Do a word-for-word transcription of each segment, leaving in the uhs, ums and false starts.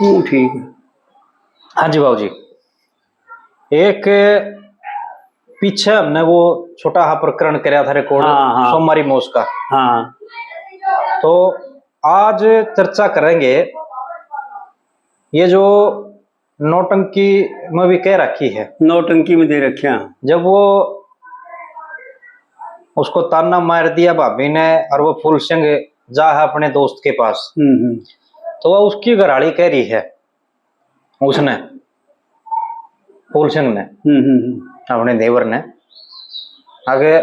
हूँ, ठीक है। हाँ जी बाबू जी, एक पीछे हमने वो छोटा हा प्रकरण करया था रिकॉर्ड, हाँ, हाँ। सोमारी मोस का। हाँ। तो आज चर्चा करेंगे ये जो नौटंकी में भी कह रखी है। नौटंकी में दे रखे हैं। जब वो उसको ताना मार दिया भाभी ने और वो फूल सिंह जा है अपने दोस्त के पास, हम्म, हम्म। तो वह उसकी घरवाली कह रही है, उसने, फूल सिंह ने, हम्म, हम्म, हम्म। अपने देवर ने, आगे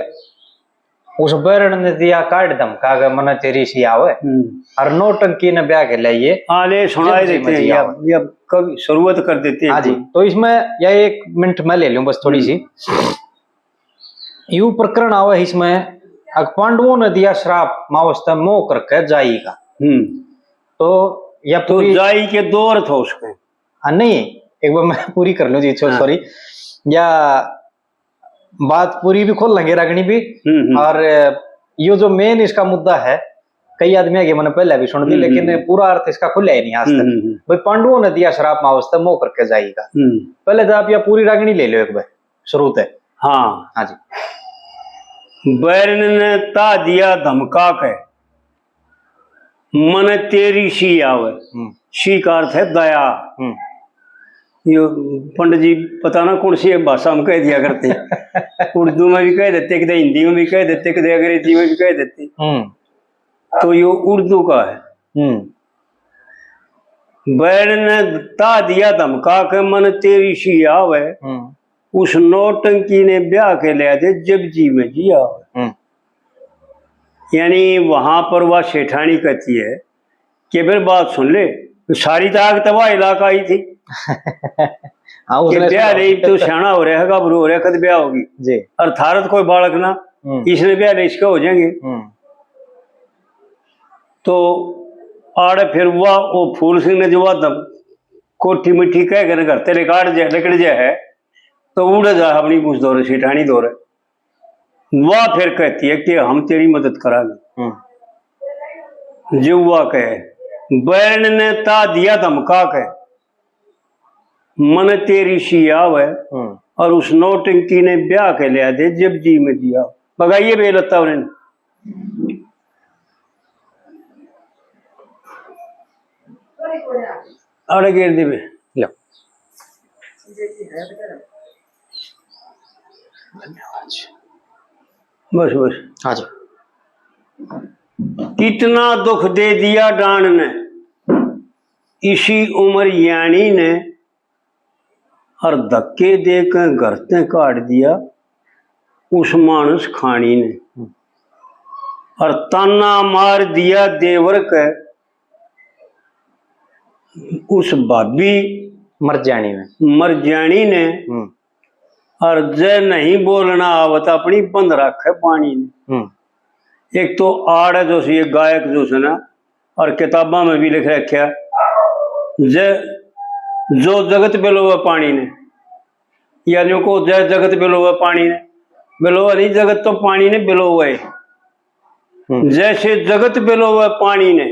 उस बैरण ने दिया काट धमका के मने तेरी सी आवे, हम्म। और नौटंकी ने ब्याह के लिए ये हाँ, ले सुनाई जब जी देते हैं, मर्जी या, आवे। या कवि शुरुआत कर देते हैं हाँ जी, कोई। तो इसमें यह एक मिनट मैं ले लूँ बस थोड़ी सी। यू प्रकरण आवे इसमें, अक पांडवों ने दिया श्राप, माँ वास्ते मोह करके जाई का। हम्म। तो या तो पूरी, जाई के दो अर्थ हो उसके। हाँ, नहीं, एक बार मैं पूरी कर लूँ जी, हाँ। सॉरी, या बात पूरी भी खोल लेंगे रागनी भी। हम्म, हम्म। और यो जो मेन इसका मुद्दा है, कई आदमी आगे मैंने पहले भी सुन दी, हम्म, लेकिन हम्म। पूरा अर्थ इसका खुला ही नहीं आज हम्म, तक। हम्म, हम्म। भाई, पांडवों ने दिया श्राप, माँ वास्ते मोह करके जाई का। हम्म। पहले तो आप या पूरी रागनी ले लो एक बार शुरू तक। हाँ। हाँ जी। बैरन ने ता दिया धमका के, मन तेरी सी आवे। हम्म। सी का अर्थ है दया। हम्म। यो पंडित जी पता ना कौन सी भाषा में कह दिया करते। उर्दू में भी कह देते, कदे हिंदी में भी कह देते, कदे अंग्रेजी में भी कह देते। हम्म। तो यो उर्दू का है। हम्म। बैरन ने ता दिया धमका के, मन तेरी सी आवे। हम्म। उस नौटंकी ने ब्याह के ले दे, जब जी में जी आवे। हम्म। यानी वहां पर वह सेठानी कहती है कि फिर बात सुन ले, सारी ताक तबाह इलाका आई थी हाँ, कि उसने ब्याह सुना। ले, तो सियाना हो रहा है, गाभरू हो रहा है, कद ब्याह होगी। जी। और थारत कोई बालक ना, हम्म। इसने ब्याह ले, इसका हो जाएंगे। हम्म। तो आड़े फिर वह, वो फूल सिंह ने जो वह दम-, कोठी मिठी कह कर घर ते लिकाड़ जाए, लिकड़ जाए है, तो उड़े जा अपनी उस दौरे, सेठानी दौरे। वह फिर कहती है कि हम तेरी मदद करांगे। हम्म। जो वह कहे, बैरन ने ता दिया धमका के, मन तेरी सी आवे। हम्म। और उस नौटंकी ने ब्याह के लिया दे, जब जी में जी आवे। भगाइए बे लत्ता उन्हें। आड़े घेर दे बे। लो। बस, बस। हाँ जी। कितना दुख दे दिया डान ने, इसी उम्र यानी ने, और धक्के दे के घर ते काट दिया उस मानस खानी ने, और ताना मार दिया देवर के उस भाभी मर जानी में। मर जानी ने, हम्म। और जय नहीं बोलना आवत अपनी बंद रखे पानी ने। हम्म। एक तो आड़ है जो सी ये गायक जो से ना, और किताबा में भी लिख रखा, जय जो जगत बिलोवे पानी ने, यानी को जय जगत बिलोवे पानी ने, बिलोवे नहीं, जगत तो पानी ने बिलोवे। हम्म। जैसे जगत बिलोवे पानी ने,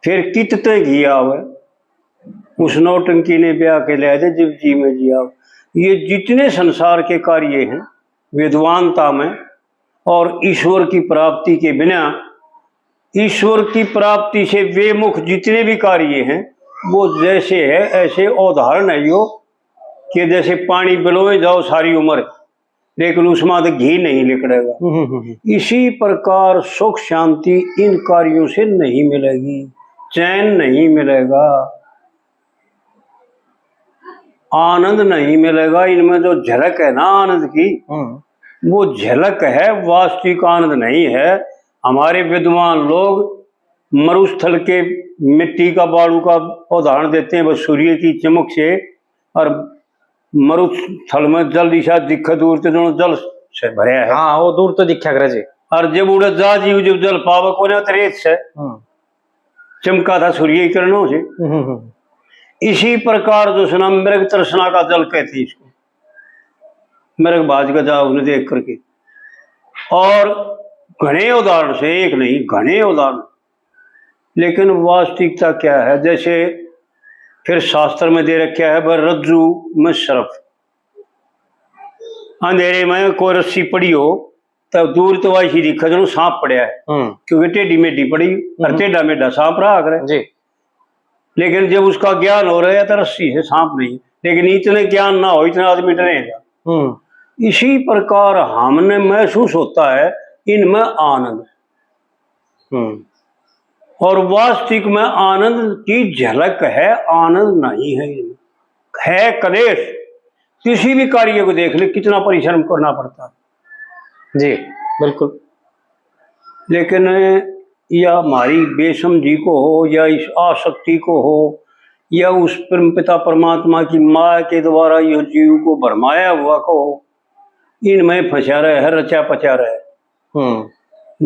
फिर कित ते घी आवे, उस नौटंकी ने ब्याह के ले दे, जब जी में जी आवे। ये जितने संसार के कार्य हैं विद्वानता में और ईश्वर की प्राप्ति के बिना, ईश्वर की प्राप्ति से विमुख जितने भी कार्य हैं, वो जैसे है ऐसे उदाहरण है यो, कि जैसे पानी बिलोए जाओ सारी उम्र, लेकिन उसमें तो घी नहीं लिकड़ेगा। हम्म, हम्म, हम्म। इसी प्रकार सुख शांति इन कार्यों से नहीं मिलेगी, चैन नहीं मिलेगा, आनंद नहीं मिलेगा। इनमें जो झलक है ना आनंद की, हम्म। वो झलक है, वास्तविक आनंद नहीं है। हमारे विद्वान लोग मरुस्थल के मिट्टी का, बालू का उदाहरण देते हैं, बस सूर्य की चमक से, और मरुस्थल में जल इसा दिखे दूर ते, जनो जल से भरया है। हाँ, वो दूर तो दिखा करे जी। और जब उड़े जा जीव, जब जल पावे कोने, तो रेत से हम्म। चमका था सूर्य किरणों से। हम्म, हम्म, हम्म। इसी प्रकार जो सुना मृग तृष्णा का जल कहते हैं इसको, मृग भाज का जा उसने देख करके। और घणे उदाहरण से, एक नहीं, घणे उदाहरण। लेकिन वास्तविकता क्या है? जैसे फिर शास्त्र में दे रखा है, "वह रज्जु में सर्प।" अंधेरे में कोई रस्सी पड़ी हो, तो दूर तो वैसी दिखे जणु सांप पड़ा है, हम्म। क्योंकि टेढ़ी मेढ़ी पड़ी और हम्म। टेढ़ा मेढ़ा सांप रहा करे। जी। लेकिन जब उसका ज्ञान हो रहा है, तो रस्सी है, सांप नहीं। लेकिन इतने ज्ञान ना हो, इतना आदमी डरेगा। हम्म। इसी प्रकार हमने महसूस होता है इनमें आनंद। हम्म। और वास्तविक में आनंद की झलक है, आनंद नहीं है। है कलेश। किसी भी कार्य को देख ले, कितना परिश्रम करना पड़ता है। जी, बिल्कुल। लेकिन या हमारी बेसमझी को हो, या इस आसक्ति को हो, या उस परम पिता परमात्मा की माया के द्वारा यो जीव को भरमाया हुआ को हो, इनमें फंसा रहे है, रचा पचा रहे। हम्म।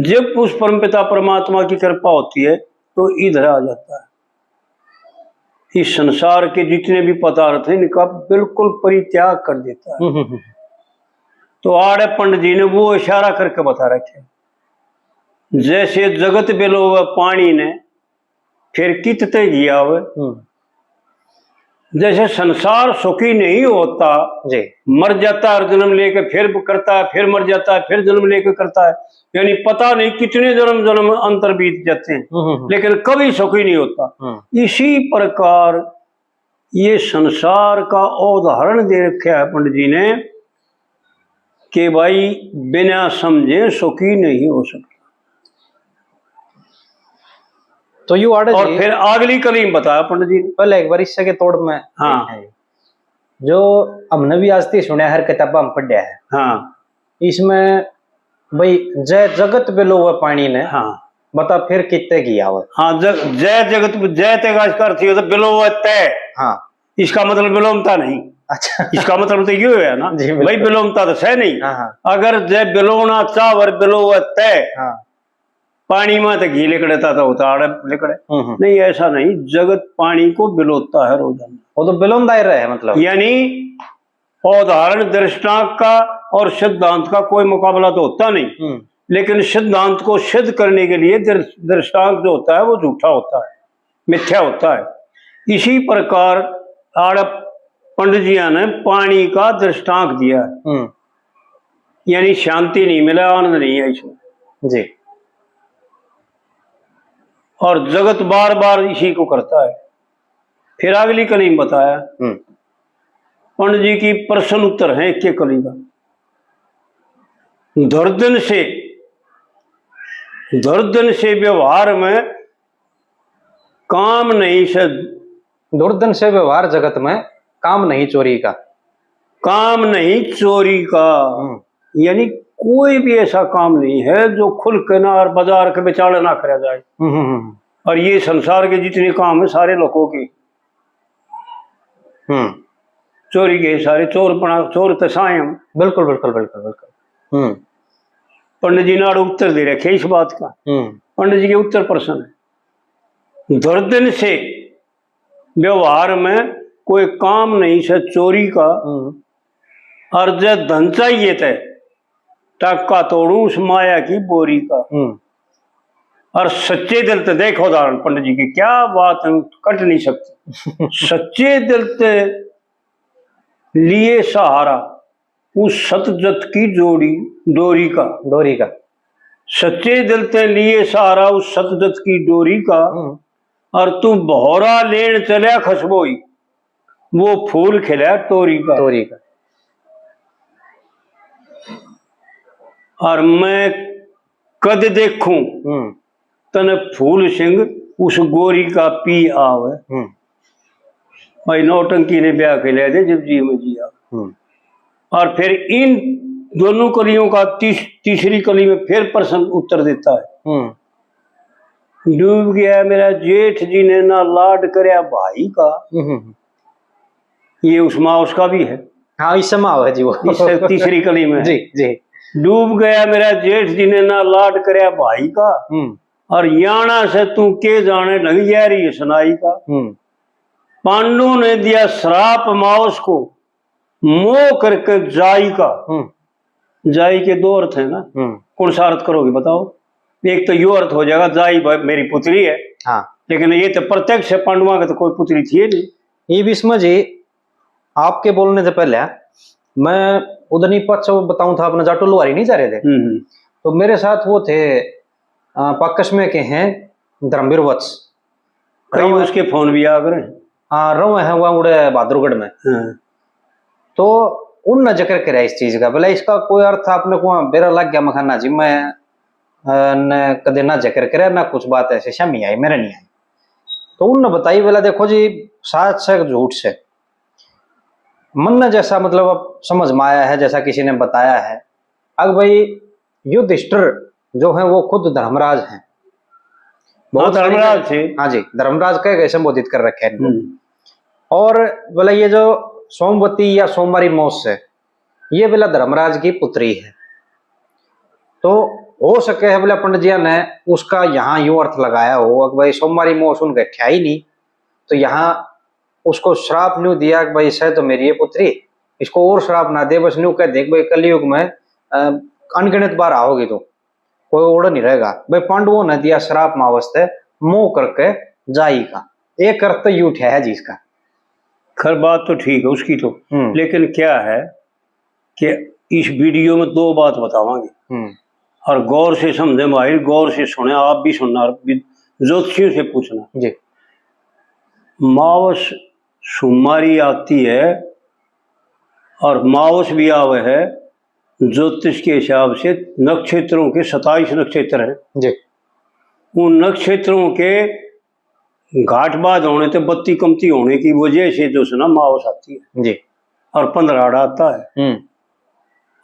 जब उस परमपिता परमात्मा की कृपा होती है, तो इधर आ जाता है। इस संसार के जितने भी पदार्थ हैं, इनका बिल्कुल परित्याग कर देता है। हम्म, हम्म, हम्म। तो आड़े पंडित जी ने वो इशारा करके बता रखे, जैसे जगत बिलोवे पानी ने, फिर कित ते घी आवे। हम्म। जैसे संसार सुखी नहीं होता, जी। मर जाता है और जन्म लेके फिर करता है, फिर मर जाता है, फिर जन्म लेके करता है, यानी पता नहीं कितने जन्म, जन्म अंतर बीत जाते हैं, हम्म, हम्म। लेकिन कभी सुखी नहीं होता। हम्म। इसी प्रकार ये संसार का उदाहरण दे रखा है पंडित जी ने कि भाई, बिना समझे सुखी नहीं हो सकता। तो यू आड़े और जी, फिर अगली कली में बताया पंडित जी ने। पहले एक बार इससे के तोड़ में हाँ। देखें। जो हमने भी आज तक सुना है, हर किताबा में पढ़ा है। हाँ। इसमें भाई, जय जगत बिलोवे पानी ने, हाँ। बता फिर कित ते घी आवे। हाँ, जग-, जय जगत, जय ते का अर्थ ये होता है, बिलोवे ते। हाँ। इसका मतलब बिलोमता नहीं। अच्छा। इसका मतलब तो ये हुआ ना, जी, बिल्कुल। भाई, बिलोमता तो सह नहीं। हाँ, हाँ। अगर जय बिलोना चावर बिलोवे ते, हाँ। पानी में तो घी लिकड़ता तो होता आड़े लिकड़े। हम्म, हम्म। नहीं, ऐसा नहीं, जगत पानी को बिलोता है रोजाना। वो तो बिलोंदा ही रहे, मतलब। यानी उदाहरण दृष्टांत का और सिद्धांत का कोई मुकाबला तो होता नहीं, हम्म। लेकिन सिद्धांत को सिद्ध करने के लिए दृ-, दृष्टांत जो होता है, वो झूठा होता है, मिथ्या होता है। इसी प्रकार आड़े पंडित जिया ने पानी का दृष्टांत दिया है। हम्म। यानी शांति नहीं मिला, आनंद नहीं है इसमें। जी। और जगत बार बार इसी को करता है। फिर अगली कली में बताया, हम्म। पंडित जी की प्रश्न उत्तर है एक एक कली का। दुर्दिन से, दुर्दिन से व्यवहार में काम नहीं से, दुर्दिन से व्यवहार जगत में काम नहीं चोरी का। काम नहीं चोरी का। हम्म। यानी कोई भी ऐसा काम नहीं है जो खुल के ना और बाजार के बिचाले ना करा जाए। हम्म, हम्म, हम्म। और ये संसार के जितने काम है सारे लोगों के, हम्म। चोरी के सारे चोर बना, चोर तो सायम। बिल्कुल, बिल्कुल, बिल्कुल, बिल्कुल। हम्म। पंडित जी ने आड़े उत्तर दे रखे इस बात का। हम्म। पंडित जी के उत्तर प्रश्न है, दुर्दिन से व्यवहार में कोई काम नहीं से चोरी का, हम्म। और जब धन चाहिए थे, टाका तोड़ू उस माया की बोरी का। हम्म। और सच्चे दिल ते, देखो उदाहरण पंडित जी की, क्या बात है, कट नहीं सकती। सच्चे दिल ते लिए सहारा उस सतजत की जोड़ी, डोरी का। डोरी का। सच्चे दिल ते लिए सहारा उस सतजत की डोरी का। हम्म। और तू भौरा लेन चल्या खुशबोई, वो फूल खिला टोरी का। टोरी का। और मैं कद देखूं हम्म। तने फूल सिंह उस गोरी का पी आवे। हम्म। भाई, नौटंकी ने ब्याह के ले दे जब जी में जिया। हम्म। और फिर इन दोनों कलियों का तीस-, तीसरी कली में फिर प्रश्न उत्तर देता है। हम्म। डूब गया मेरा जेठ जी ने ना लाड करया भाई का। हम्म, हम्म। ये उस माँ उसका भी है। हाँ, इस समय आवे जी वो। इस तीसरी कली में। जी, जी। डूब गया मेरा जेठ जी ने ना लाड करया भाई का। हम्म। और याना से तू के जाने ढंग यारी सुनाई का। हम्म। पांडु ने दिया श्राप माउस को, मोह करके जाई का। हम्म। जाई के दो अर्थ है ना, हम्म। कौन सा अर्थ करोगे बताओ? एक तो यो अर्थ हो जाएगा, जाई ब-, मेरी पुतली है, हाँ। लेकिन ये तो प्रत्यक्ष है, पांडुआ के तो कोई पुत्री थी ही नहीं। ये भी इसमें जी, आपके बोलने से पहले मैं उधर नहीं, पाछो बताऊं था, अपना जाटो लुहारी नहीं जा रहे थे, हम्म, हम्म। तो मेरे साथ वो थे, अ, पक्कश में के हैं धर्मवीर वत्स। कई उसके फोन भी आ करे। हाँ, रवे हैं वहाँ उड़े बहादुरगढ़ में। हाँ। तो उनने जिक्र करा इस चीज का, बोला, "इसका कोई अर्थ आपने को बेरा लग गया?" मखा, "ना जी, मैं, अ, ने कदे ना जिक्र करा, ना कुछ बात ऐसे सामने आई, मेरे नहीं आई।" तो उनने बताई, बोला, "देखो जी, साच से झूठ से, मन ने जैसा, मतलब, अब समझ में आया है, जैसा किसी ने बताया है, अब भाई, युधिष्ठिर जो है, वो खुद धर्मराज हैं।" हाँ, बहुत सारी धर्मराज थे। हाँ जी, धर्मराज कह के संबोधित कर रखे हैं इनको। हम्म। और बोला, ये जो सोमवती या सोमवारी मौस है, ये बोला धर्मराज की पुत्री है। तो हो सके है, बोला, पंडित जी ने उसका यहाँ यूं अर्थ लगाया हो कि भाई, सोमवारी मौस उनके ठ्या ही नहीं, तो यहाँ उसको श्राप न्यू दिया कि भाई, सह तो मेरी ये पुत्री, इसको और श्राप ना दे, बस न्यू कह दे कि भाई, कलयुग में, अ, अनगिनत बार आओगी तू, कोई ओड़ नहीं रहेगा। भाई, पांडवों ने दिया श्राप मावस ते, मोह करके जाई का। एक अर्थ तो यू उठा है जी इसका। खैर, बात तो ठीक है उसकी तो, हम्म। लेकिन क्या है कि इस वीडियो में दो बात बतावांगे। हम्म। और गौर से समझे भाई, गौर से सुने, आप भी सुनना, और भी ज्योतिषियों से पूछना। जी। मावस सुमारी आती है और मावस भी आवे है, ज्योतिष के हिसाब से नक्षत्रों के सताईस नक्षत्र हैं। जी। उन नक्षत्रों के घाट बाध होने ते बत्ती कमती होने की वजह से जो है ना, मावस आती है। जी। और पंद्रह आड़ा आता है। हम्म।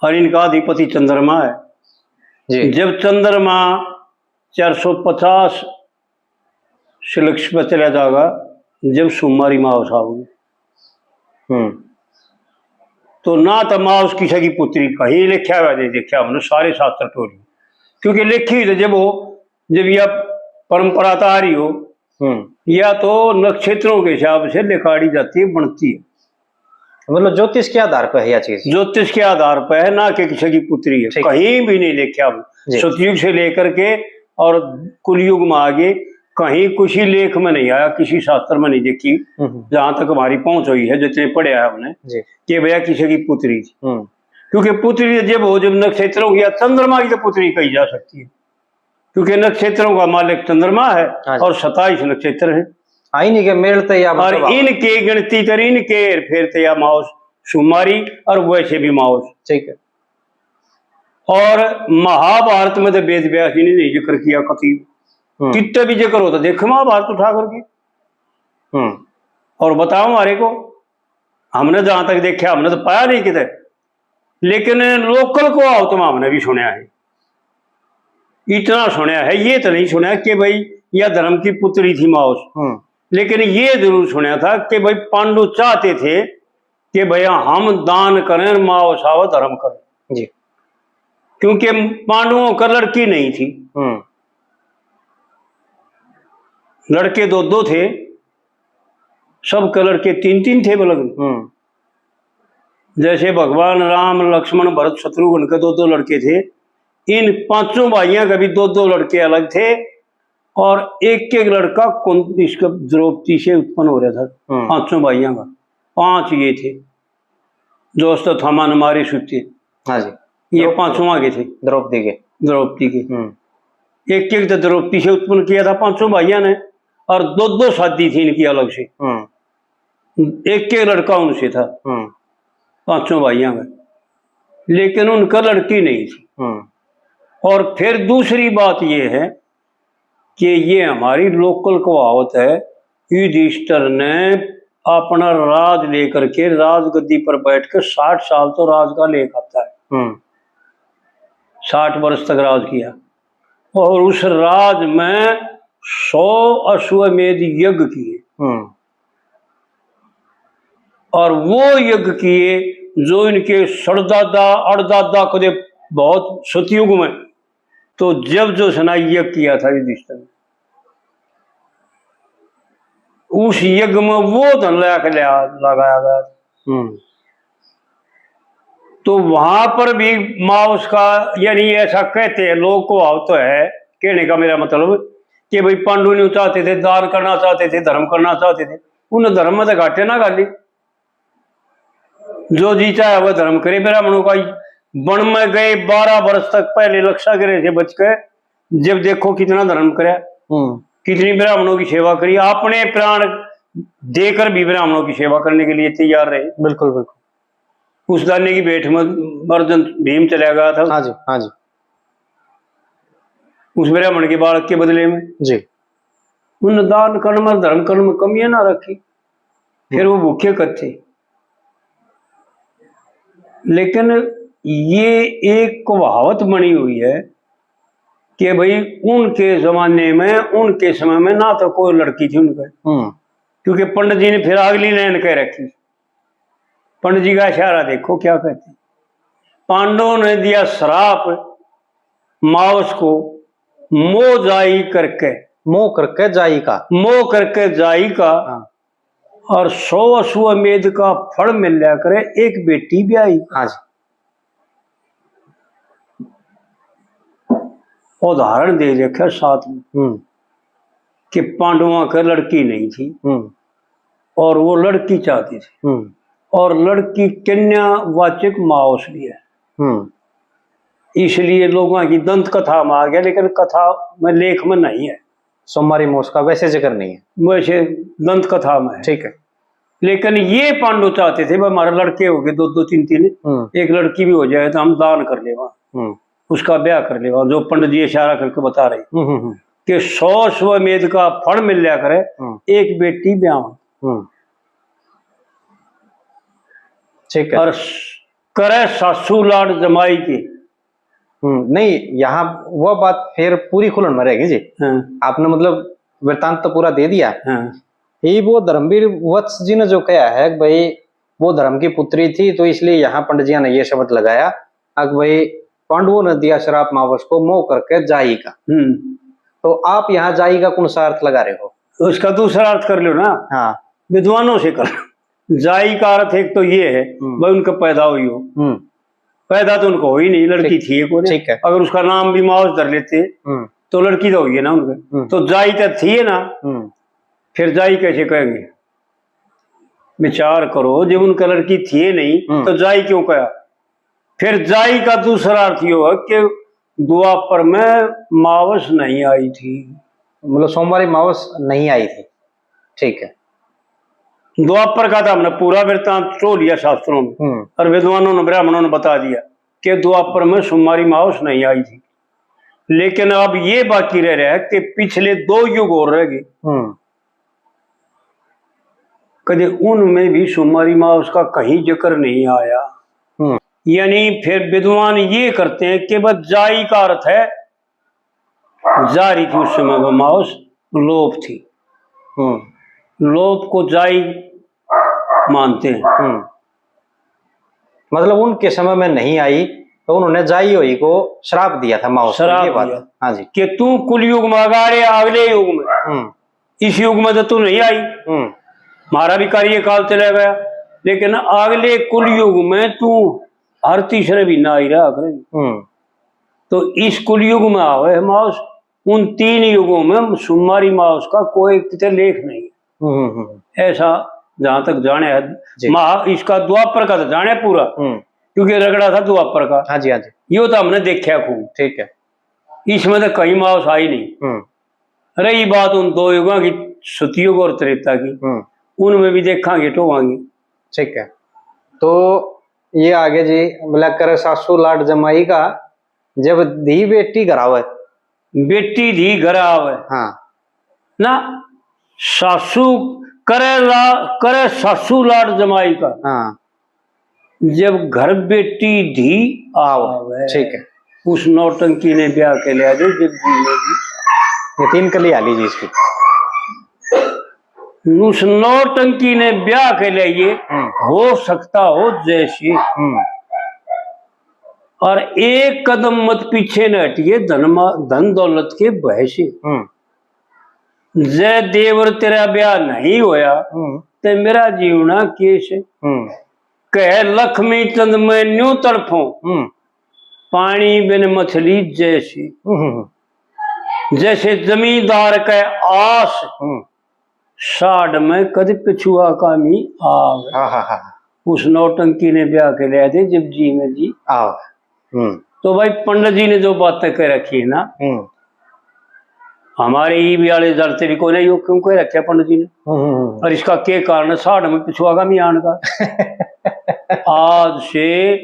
और इनका अधिपति चंद्रमा है। जी। जब चंद्रमा चार सौ पचास से लक्ष्य पर चला जाएगा, जब सुमारी मावस आओगी। हम्म। तो ना तो मावस किसी की पुत्री कहीं लिखा हुआ नहीं देखा हमने सारे शास्त्र टोरी, क्योंकि लिखी हुई तो जब हो, जब यह परंपरा तो आ रही हो, हम्म। या तो नक्षत्रों के हिसाब से लिखाड़ी जाती है, बनती है। मतलब ज्योतिष के आधार पर है यह चीज? ज्योतिष के आधार पर है, ना कि किसी की पुत्री है। ठीक। कहीं भी नहीं लिखा हम। जी। सतयुग से लेकर के और कुलयुग में आगे कहीं किसी लेख में नहीं आया, किसी शास्त्र में नहीं देखी, हम्म। जहां तक हमारी पहुंच हुई है, जितने पढ़े हैं हमने, जी। कि भैया किसी की पुत्री थी। हम्म। क्योंकि पुत्री जब हो, जब नक्षत्रों की या चंद्रमा की तो पुत्री कही जा सकती है, क्योंकि नक्षत्रों का मालिक चंद्रमा है। हाँ जी। और सताईस नक्षत्र हैं। हाँ, इन्हीं के मेल ते या और मतलब इनके गिनती कर, इनके हेर फेर ते या मावस सुमारी और वैसे भी मावस। ठीक है। और महाभारत में तो वेद व्यास जी ने नहीं जिक्र किया कति। हम्म। कितने भी जिक्र होता, देख महाभारत उठा करके। हम्म। और बताओ हमारे को, हमने जहां तक देखा, हमने तो पाया नहीं किते, लेकिन लोकल को आओ तो हमने भी सुना है, इतना सुना है, ये तो नहीं सुना कि भाई, या धर्म की पुत्री थी मावस। हम्म। लेकिन ये जरूर सुना था कि भाई, पांडु चाहते थे कि भैया, हम दान करें, मावस आवे, धर्म करें। जी। क्योंकि पांडवों का लड़की नहीं थी। हम्म। लड़के दो दो थे, सबके लड़के तीन तीन थे बल्कि। हम्म। जैसे भगवान राम, लक्ष्मण, भरत, शत्रुघ्न के दो दो लड़के थे, इन पांचों भाइयों के भी दो दो लड़के अलग थे और एक एक लड़का कौन, इसके द्रौपदी से उत्पन्न हो रहा था। हम्म। पांचों भाइयों का, पांच ये थे, जो अश्वत्थामा ने मारे सूते। हाँ जी। ये द्रौपदी। पांचों आगे थे। द्रौपदी के। द्रौपदी के। हम्म। एक एक तो द्रौपदी से उत्पन्न किया था पांचों भाइयों ने, और दो दो शादी थी इनकी अलग से। हम्म। एक एक लड़का उनसे था, हम्म। पांचों भाइयों में, लेकिन उनका लड़की नहीं थी। हम्म। और फिर दूसरी बात यह है कि ये हमारी लोकल कहावत है, युधिष्ठिर ने अपना राज लेकर के राजगद्दी पर बैठ के साठ साल तो राज का ले खाता है। हम्म। साठ वर्ष तक राज किया और उस राज में सौ अश्वमेध यज्ञ किए। हम्म। और वो यज्ञ किए जो इनके सड़दादा, अड़दादा कदे बहुत सतयुग में, तो जब जो सना यज्ञ किया था युधिष्ठिर ने, उस यज्ञ में वो धन लगा के लगा, लगाया गया। हम्म। तो वहां पर भी मावस का, यानी ऐसा कहते हैं, लोक कहावत तो है, कहने का मेरा मतलब कि भाई पांडु नहीं चाहते थे, दान करना चाहते थे, धर्म करना चाहते थे, उन्हें धर्म में तो घाटे ना घाली। जो जी चाहे वह धर्म करे ब्राह्मणों का ही। वन में गए बारह वर्ष तक, पहले लक्षागृह से बच के, जब देखो कितना धर्म करे, हम्म। कितनी ब्राह्मणों की सेवा करी, अपने प्राण देकर भी ब्राह्मणों की सेवा करने के लिए तैयार रहे। बिल्कुल, बिल्कुल। उस दाने की भेंट में अर्जुन भीम चला गया था। हाँ जी, हाँ जी। उस ब्राह्मण के बालक के बदले में। जी। उन दान कर्म और धर्म कर्म में कमियां ना रखी, फिर वो भूखे कथे। लेकिन ये एक कहावत बनी हुई है कि भाई, उनके जमाने में, उनके समय में ना तो कोई लड़की थी उनके, हम्म। क्योंकि पंडित जी ने फिर अगली लाइन कह रखी। पंडित जी का इशारा देखो क्या कहते हैं। पांडवों ने दिया श्राप मावस को, मोह जाई करके। मोह करके जाई का। मोह करके जाई का। हाँ। और सौ अश्वमेध का फल मिल लिया करे, एक बेटी ब्याही। हाँ जी। उदाहरण दे रखे साथ में हम्म। कि पांडवों के लड़की नहीं थी हम्म। और वो लड़की चाहती थी हम्म। और लड़की कन्यावाचक मावस भी है। हम्म। इसलिए लोगों की दंत कथा में आ गया, लेकिन कथा में, लेख में नहीं है। सोमवारी मावस का वैसे जिक्र नहीं है। वैसे दंत कथा में है। ठीक है। लेकिन ये पांडु चाहते थे, "भाई, हमारे लड़के हो गए दो दो, तीन तीन, हम्म। एक लड़की भी हो जाए तो हम दान कर लेवा, हम्म। उसका ब्याह कर लेवा।" जो पंडित जी इशारा करके बता रहे हम्म, हम्म, हम्म। कि सौ अश्वमेध का फल मिल लिया करे, हम्म। एक बेटी ब्याह। हम्म। ठीक है। और करे सासू लाड जमाई की। हम्म, नहीं, यहाँ वह बात फिर पूरी खुलन में रहेगी जी। हाँ। आपने मतलब वृत्तांत तो पूरा दे दिया। हाँ। ये वो धर्मवीर वत्स जी ने जो कहा है कि भाई, वो धर्म की पुत्री थी, तो इसलिए यहाँ पंडित जी ने ये शब्द लगाया, अब भाई, पांडवों ने दिया श्राप मावस को, मोह करके जाई का। हम्म। तो आप यहाँ जाई का कौन सा अर्थ लगा रहे हो? उसका दूसरा अर्थ कर लो ना। हाँ। विद्वानों से कर। जाई का अर्थ एक तो ये है, हम्म। भाई, उनका पैदा हुई हो। हम्म। पैदा तो उनको हो ही नहीं, लड़की ठीक। थी एक और। ठीक है। अगर उसका नाम भी मावस धर लेते, हम्म। तो लड़की तो हुई है ना उनके। हम्म। तो जाई तो थी है ना, हम्म। फिर जाई कैसे कहेंगे? विचार करो, जब उनका लड़की थी ही नहीं, हम्म। तो जाई क्यों कहा? फिर जाई का दूसरा अर्थ यो है कि द्वापर में मावस नहीं आई थी। मतलब सोमवारी मावस नहीं आई थी। ठीक है। द्वापर का तो हमने पूरा वृत्तांत चो लिया शास्त्रों में, हम्म। और विद्वानों ने, ब्राह्मणों ने बता दिया कि द्वापर में सोमवारी मावस नहीं आई थी। लेकिन अब ये बाकी रह रहा है कि पिछले दो युग और रह गए। हम्म। कदे उनमें भी सोमवारी मावस का कहीं जिक्र नहीं आया। हम्म। यानी फिर विद्वान ये करते हैं कि बस जाई का अर्थ है, जा रही थी उस समय वह मावस, लोप थी। हम्म। लोप को जाई मानते हैं। हम्म। मतलब उनके समय में नहीं आई, तो उन्होंने जाई हुई को श्राप दिया था मावस को, श्राप ये बात दिया। हाँ जी। कि तू कुलयुग में आ गया, अगले युग में, हम्म। इस युग में तो तू नहीं आई, हम्म। हमारा भी कार्यकाल चला गया, लेकिन अगले कुलयुग में तू हर तीसरे महीना आई रहा करेगी। हम्म। तो इस कुलयुग में आवे है मावस, उन तीन युगों में सोमवारी मावस का कोई किते लेख नहीं। हम्म, हम्म, हम्म। ऐसा जहां तक जाने है, जी। महा-, इसका द्वापर का तो जाने पूरा, हम्म। क्योंकि रगड़ा था द्वापर का। हाँ जी, हाँ जी। यो तो हमने देखा खूब। ठीक है। इसमें तो कहीं मावस आई नहीं। हम्म। रही बात उन दो युगों की, सतयुग और त्रेता की, हम्म। उनमें भी देखांगे, टोवांगे। ठीक है, तो ये आगे जी, बोला, करे सासू लाड जमाई का, जब धी बेटी घर आवे। बेटी धी घर आवे। हाँ। ना, सासू करे ला-, करे सासू लाड जमाई का। हाँ। जब घर बेटी धी आवे। ठीक है। उस नौटंकी ने ब्याह के लिया जो जब जी में भी। ये तीन कली आ ली जी इसकी। उस नौटंकी ने ब्याह के लिए ये हम्म। हो सकता हो जैसे। हम्म। और एक कदम मत पीछे न हटिए धन मा-, धन दौलत के भय से। हम्म। जय देवर तेरा ब्याह नहीं होया, हम्म। ते मेरा जीवना के से। हम्म। कह लक्ष्मी चंद मैं न्यू तड़फूं, हम्म। पानी बिन मछली जैसी। हम्म, हम्म, हम्म। जैसे जमींदार के आस, हम्म। साढ़ में कद पिछुआ का मी आवे। हाँ, हाँ, हाँ। उस नौटंकी ने ब्याह के ले दे जब जी में जी। आवे। हम्म। तो भाई, पंडित जी ने जो बातें कह रखी है ना, हम्म। हमारे ईब वाले जरते भी कोने, यो क्यों कह रखे पंडित जी ने? हम्म, हम्म, हम्म। और इसका के कारण है? साढ़ में पिछुआ का मी आन का। आज से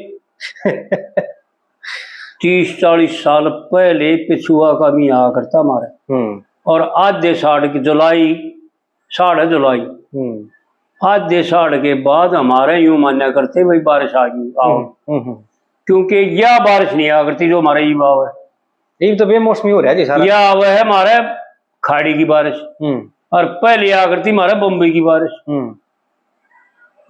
तीस चालीस साल पहले पिछुआ का मी आया करता हमारे। हम्म। और आधे साढ़ की जुलाई, साढ़ जुलाई, हम्म। आधे साढ़ के बाद हमारे यूं मान्या करते, भाई, बारिश आ गई, आओ। हम्म, हम्म, हम्म। क्योंकि यह बारिश नहीं आया करती जो हमारे ईब आवे। ईब तो बेमौसमी हो रहा है जी सारा। यह आवे है हमारे खाड़ी की बारिश, हम्म। और पहले आया करती हमारे बम्बई की बारिश। हम्म।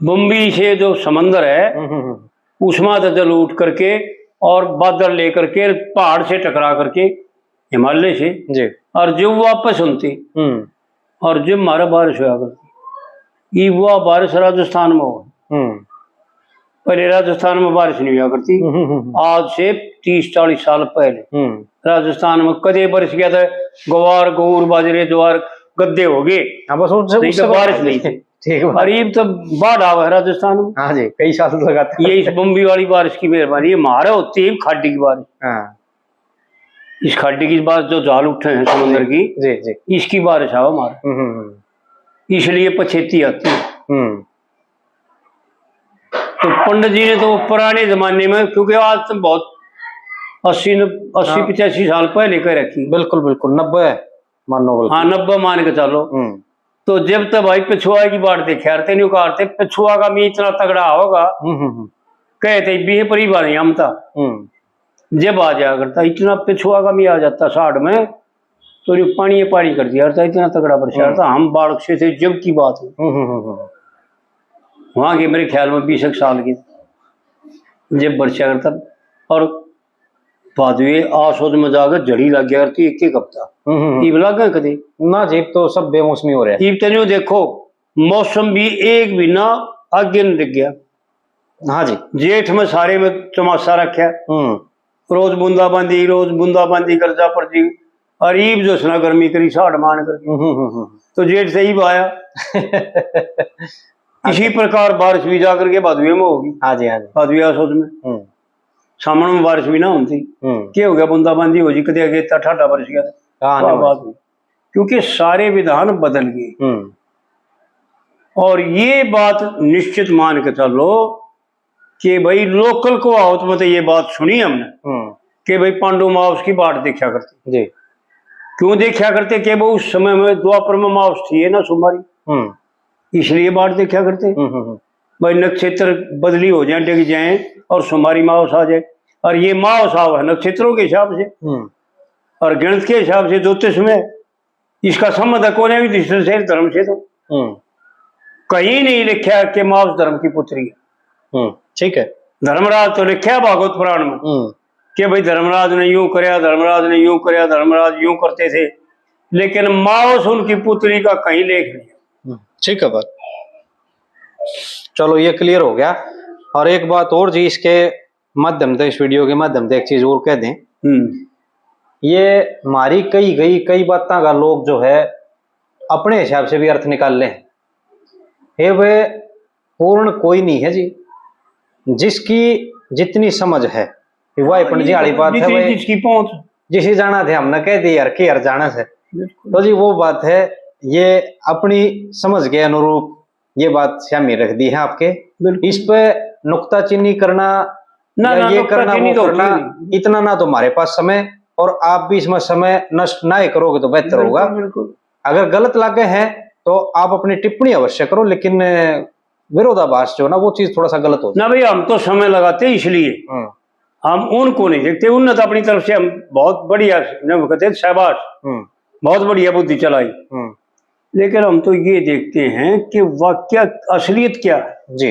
बम्बई से जो समंदर है, हम्म, हम्म, हम्म। उसमें तो जल उठ करके और बादल लेकर के पहाड़ से टकरा करके हिमालय से, जी। और जो वापस होती, हम्म। और जो हमारा बारिश होया करती, ये वो बारिश राजस्थान में हो। हम्म। पहले राजस्थान में बारिश नहीं हुआ करती। हम्म, हम्म, हम्म। आज से तीस चालीस साल पहले हम्म। राजस्थान में कदे बरस गया था, गवार, गौर, बाजरे, ज्वार, गद्दे हो गए। हाँ, बस उनसे, नहीं तो उससे बारिश पहले। नहीं थी। ठीक बात। और ये तो बाढ़ आवा है राजस्थान में। हाँ जी, कई साल लगातार। ये इस बम्बई वाली बारिश की मेहरबानी, ये मारे होती है खाड़ी की बारिश। हाँ। इस खाड़ी की बारिश जो जाल उठे हैं समुद्र की, जी, जी। इसकी बारिश आवा मारे। हम्म, हम्म, हम्म। इसलिए पछेती आती है। हम्म। तो पंडित जी ने तो पुराने जमाने में, क्योंकि आज तो बहुत अस्सी न-, अस्सी हाँ। पचासी साल पहले कह रखी। बिल्कुल, बिल्कुल, नब्बे मानो बल्कि। हाँ, नब्बे मान के चलो। हम्म। तो जब तक भाई पिछुआ की बाट देखा करते, न्यू करते, पिछुआ का मी इतना तगड़ा होगा, हम्म, हम्म, हम्म। कहते भी है पर ही बात नहीं, हम था। हम्म। जब आ जाया करता, इतना पिछुआ का मी आ जाता साढ़ में, तो जो पानी ये पानी कर दिया था, इतना तगड़ा बरसा हम्म। था, हम बालक से थे जब की बात है। हम्म, हम्म, हम्म, हम्म। वहाँ के मेरे ख्याल में बीस एक साल की जब बरसा करता, और भादवे आसोद में जाकर झड़ी लग गया करती एक एक हफ्ता। हम्म, हम्म, हम्म। ईब लागे कदे? ना जी, ईब तो सब बेमौसमी हो रहा है। ईब तो न्यू देखो, मौसम भी एक महीना आगे नहीं लग गया। हाँ जी। जेठ में सारे में चौमासा रखा। हम्म। रोज बूंदाबांदी, रोज बूंदाबांदी, गर्जा पर जी। और ईब जो सना गर्मी करी, साढ़ मान कर। हम्म, हम्म, हम्म, हम्म। तो जेठ से ईब आया। इसी प्रकार बारिश भी जाकर के भादवे में होगी। हाँ जी, हाँ जी। भादवे आसोद में। हम्म। सामने में बारिश भी ना होती। हम्म। क्या हो गया, बूंदाबांदी हो जी, कदे अगेता ठाडा बरस गया। हाँ, वाह, नहीं बात हुई। क्योंकि सारे विधान बदल गए। हम्म। और ये बात निश्चित मान के चलो कि भाई, लोकल कहावत में तो ये बात सुनी हमने हम्म। कि भाई, पांडु मावस की बाट देखा करते। जी। क्यों देखा करते? कि वो उस समय में द्वापर में मावस थी है ना सुमारी, हम्म। इसलिए बाट देखा करते। हम्म, हम्म, हम्म। भाई, नक्षत्र बदली हो जाए, डिग जाए और सुमारी मावस आ जाए, और ये मावस आव है नक्षत्रों के हिसाब से हम्म। और गणित के हिसाब से, ज्योतिष में। इसका संबंध है कोने भी दृष्टि से धर्म से तो हम्म। कहीं नहीं लिखा कि मावस धर्म की पुत्री है। हम्म, ठीक है। धर्मराज तो लिखा है भागवत पुराण में हम्म। कि भाई, धर्मराज ने यूं करया, धर्मराज ने यूं करया, धर्मराज यूं करते थे, लेकिन मावस उनकी पुत्री का कहीं लेख नहीं। हम्म, ठीक है बात। चलो, ये क्लियर हो गया। और एक बात और जी, इसके माध्यम से, इस वीडियो के माध्यम से एक चीज और कह दें। हम्म। ये हमारी कही गई कई बातों का लोग जो है अपने हिसाब से भी अर्थ निकाल लें। ये वे पूर्ण कोई नहीं है जी, जिसकी जितनी समझ है, ये वाह, पंडित जी वाली बात है जितनी भाई। जिसकी पहुंच। जिसे जाना थे हमने कह दी यार, के यार जाना से। बिल्कुल। तो जी वो बात है, ये अपनी समझ के अनुरूप ये बात श्यामी रख दी है आपके। बिल्कुल। इस पे नुक्ताचीनी करना ना, या ना, ये करना, नुक्ताचीनी वो तो करना, होती नहीं। इतना ना तो हमारे पास समय, और आप भी इसमें समय नष्ट ना ही करोगे तो बेहतर बिल्कुल, होगा। बिल्कुल। अगर गलत लागे हैं तो आप अपनी टिप्पणी अवश्य करो, लेकिन विरोधाभास जो ना, वो चीज थोड़ा सा गलत हो ना जाए। भाई, हम तो समय लगाते हैं इसलिए। हम्म। हम उनको नहीं देखते, उनने तो अपनी तरफ से हम बहुत बढ़िया, ने वो कहते हैं, शाबाश, हम्म। बहुत बढ़िया बुद्धि चलाई। हम्म। लेकिन हम तो ये देखते हैं कि वाकया असलियत क्या है। जी।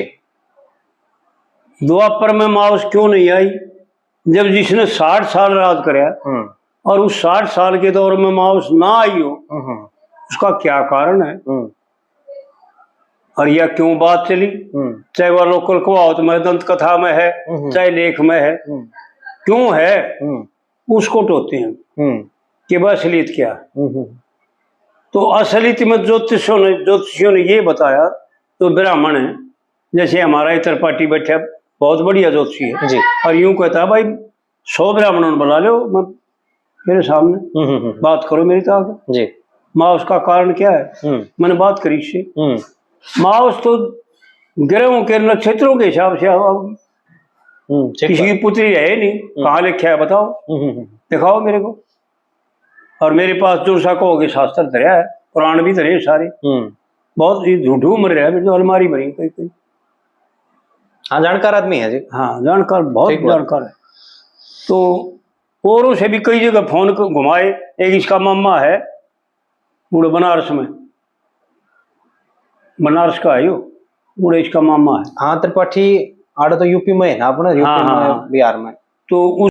द्वापर में मावस क्यों नहीं आई, जब जिसने साठ साल राज करया हम्म। और उस साठ साल के दौर में मावस ना आई हो, हम्म। उसका क्या कारण है? हम्म। और यह क्यों बात चली? हम्म। चाहे वह लोकल कहावत में, दंत कथा में है, हम्म। चाहे लेख में है, हम्म। क्यों है? हम्म। उसको टोकते हैं। हम्म। कि वह असलियत क्या है। हम्म, हम्म। तो असलियत में ज्योतिषियों ने, ज्योतिषियों ने ये बताया, तो ब्राह्मण है, जैसे हमारा इधर पार्टी बैठा, बहुत बढ़िया ज्योतिषी है, जी। और यूं कहता है, "भाई, सौ ब्राह्मणों ने बुला लो, मैं, मेरे सामने हम्म, हम्म, हम्म। बात करो मेरी तो आगे।" जी। माँ, उसका कारण क्या है? हम्म। मैंने बात करी इससे। हम्म। माँ, उस तो ग्रहों के, नक्षत्रों के हिसाब से, अब हम्म, ठीक किसी बात। की पुत्री है ही नहीं, हम्म। कहाँ लिखा है बताओ, हम्म, हम्म, हम्म। दिखाओ मेरे को। और मेरे पास जो सा कहोगे शास्त्र धरया है, पुराण भी धरे सारे। हम्म। बहुत ही झूठू मर रहा है, जो अलमारी भरी कई कई। हाँ, जानकार आदमी है जी। हाँ, जानकार, बहुत ठीक बात। जानकार है। तो औरों से भी कई जगह फोन क-, घुमाए। एक इसका मामा है, उड़े बनारस में, बनारस का है यो, उड़े इसका मामा है। हाँ, त्रिपाठी आड़े तो यूपी में है ना अपने, यूपी हाँ, में, हाँ। बिहार में। तो उस